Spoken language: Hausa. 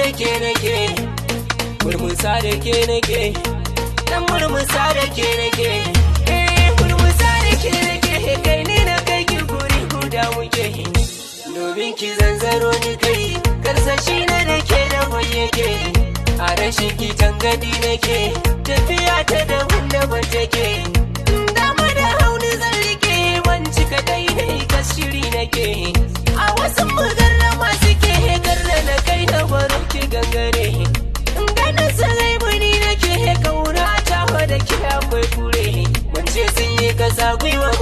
da ke nake, murmusa da ke nake, dan murmusa da ke nake. Eh, murmusa da ke nake, kai ni na kai ki guri guda muke. Domin ki zanzaro ni kai, karsashi na da ke da yake. A rashin ki tangadi nake, tafiya ta daban daban take. Dama da hauni zan rike, ban cika daidai kas shiri nake. A wasu mugarrama suke garna na kai na baro ki gangare. Ganin sarai muni nake, kauna ta da ki akwai kure. Mun ce sun yi kasa gwiwa.